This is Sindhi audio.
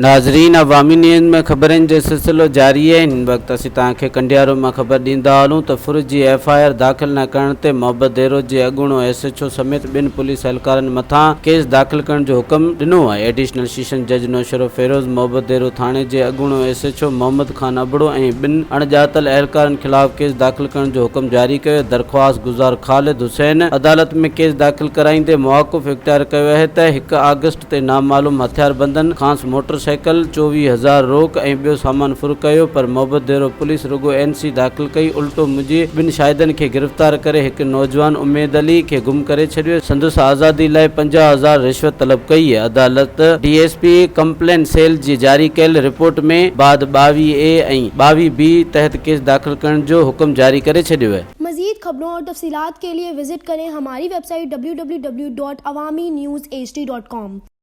ناظرين عوامي نيوز ۾ خبرن جو سلسلو جاري آهي هن وقت اسين توهان کي ڪنڊيارو مان خبر ڏيندا هلون ته ڦر جي ايف I R داخل نه ڪرڻ تي محبت ديرو جي اڳوڻو ايس ايڇ او سميت ٻن پوليس اهلڪارن مٿان ڪيس داخل ڪرڻ جو حڪم ڏنو آهي ايڊيشنل سيشن جج نوشهروفيروز محبت ديرو ٿاڻي جي اڳوڻو S H O Muhammad Khan Abro ۽ ٻن اڻڄاتل اهلڪارن خلاف ڪيس داخل ڪرڻ جو حڪم جاري ڪيو. درخواست گذار خالد حسين عدالت ۾ ڪيس داخل ڪرائيندي مواقف اختيار ڪيو آهي ته هڪ آگسٽ تي نامعلوم هٿياربندن کانئس موٽر سائيڪل، 24 هزار روڪ ۽ ٻيو سامان ڦر ڪيو پر محبت ديرو پوليس رڳو اين سي داخل ڪئي الٽو منهنجي ٻن شاهدن کي گرفتار ڪري هڪ نوجوان اميد علي کي گم ڪري ڇڏيو سندس آزادي لاء 50 هزار رشوت طلب ڪئي. عدالت D S P complaint cell جي جاري ڪيل رپورٽ ۾ بعد 22 اي ۽ 22 بي تحت ڪيس داخل ڪرڻ جو حڪم جاري ڪري ڇڏيو. مزيد خبرون اور تفصيلات کے لئے وزٽ ڪرين ھماري web site www.awamiNewsHD.com.